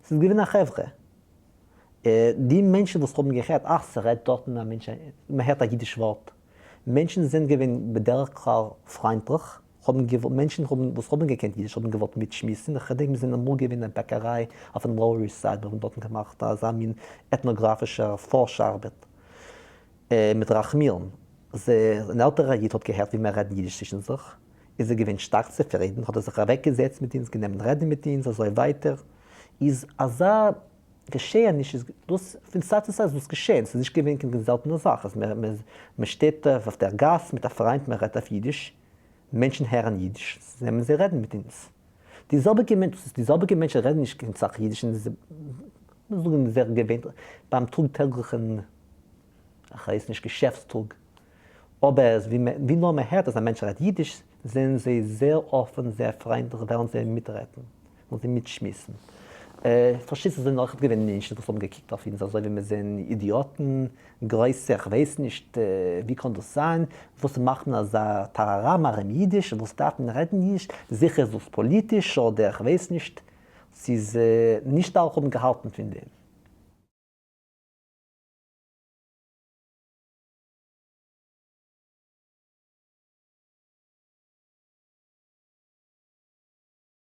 ס'איז געווען א חברה. די מענטשן וואס האבן געהערט, אך, ס'רעדט דארטן א מענטש, מ'הערט א אידיש ווארט. מענטשן זענען געווען בדרך כלל פריינטליך, האבן געוואלט, מענטשן האבן וואס האבן געקענט אידיש האבן געוואלט מיטשמועסן, איך געדענק מיר זענען אמאל געווען אין א בעקעריי אויפן Lower East Side, מיר האבן דארטן געמאכט אזא מין עטנאגראפישע פארש ארבעט מיט רחמיאל'ן, אן עלטערער איד האט געהערט ווי מיר רעדן אידיש צווישן זיך, איז ער געווען שטארק צופרידן, האט ער זיך אוועק געזעצט מיט אונז, גענומען רעדן מיט אונז, אזוי ווייטער, איז אזא געשעעניש איז דאס פון צייט צו צייט איז דאס געשען, ס'איז נישט געווען קיין זעלטענע זאך אז מען שטייט אויף דער גאס מיט א פריינט מען רעדט אויף אידיש, מענטשן הערן אידיש, נעמען זיי רעדן מיט אונז. די זעלביגע מענטשן, די זעלביגע מענטשן רעדן נישט קיין סאך אידיש און זיי זאגן זייער געווענליך ביים טאג טעגליכן איך ווייס נישט געשעפטס טאג, אבער ווי נאר מען הערט אז א מענטש רעדט אידיש זענען זיי זייער אפען זייער פריינטליך וועלן זיי מיטרעדן און זיי מיטשמועסן. פארשטייט זיך זענען אויך געווען מענטשן וואס האבן געקוקט אויף אונז אזוי ווי מיר זענען אידיאטן, גרויסע איך ווייס נישט ווי קען דאס זיין, וואס מאכט מען אזא טאראראם ארום אידיש, וואס דארף מען רעדן אידיש, זיכער איז דאס פאליטיש אדער איך ווייס נישט, ס'איז נישט אלע האבן געהאלטן פון דעם.